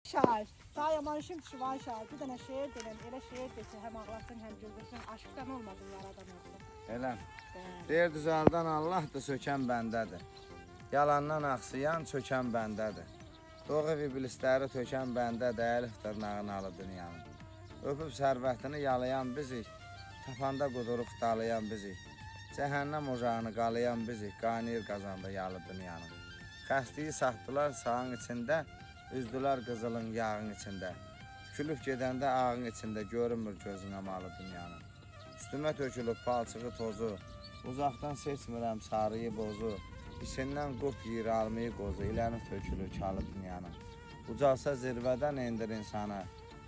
Şair, daha yaman işim düşüb ay şair. Bir dənə şeir denən, elə şeir desə həm ağlasın, həm güldürsün. Aşkdan olmadın yaradan olsun. Elə. Bəli. Deyir düzəldən Allahdır, sökən bəndədir. Yalandan axsayan, çökən bəndədir. Doğu iblisləri tökən bəndədir, əlif dırnağını alı dünyanın. Öpüb sərvətini yalayan bizik, tapanda quduruq dalayan bizik. Cəhənnəm ocağını qalayan bizik, qaynayır qazanda yalı dünyanın. Xəstliyi satdılar sağın içində, üzdülər qızılın yağın içində. Tükülüb gedəndə ağın içində görünmür gözünə malı dünyanın. Üstümə tökülüb palçığı tozu, uzaqdan seçmirəm sarıyı bozu. İçindən qurd yeyir almayı qozu, iləni tökülür kalı dünyanın. Ucalsa zirvədən endir insanı,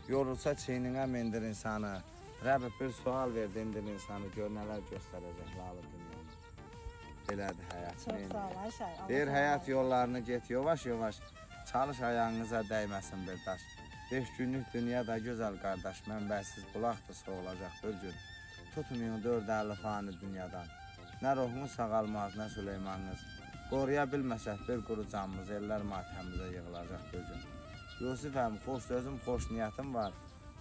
yorulsa çiyninə mindir insanı. Rəbb bir sual ver dindir insanı, gör nələr göstərəcək lalı dünyanı. Belədir həyat. Çox neyniyək? sağ ol ay şair. Allah Deyir sağ həyat ol. yollarını get yavaş-yavaş, çalış ayağınıza dəyməsin bir daş. 5 günlük dünya da gözəl qardaş, mənbəsiz bulaqdır soğulacaq bir gün. Tutmayın dörd əlli fani dünyadan. Nə ruhunuz sağalmaz, nə Süleymanınız. Qoruya bilməsək bir quru canımız, ellər matəmimizə yığılacaq bir gün. Yusifəm, xoş sözüm, xoş niyyətim var.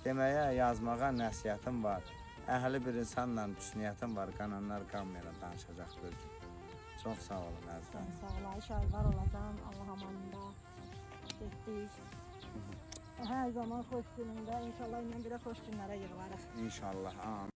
Deməyə, yazmağa nəsihətim var. Əhli bir insanla pis niyyətim var, qananlar qanmayana danışacaq bir gün. Çox sağ olun əzizlərim. Sən sağ ol ay şair, var olasan. Allah amanında. Getdik. Hər zaman xoş günündə. İnşallah ilə belə xoş günlərə yığılarıq. İnşallah. Amin.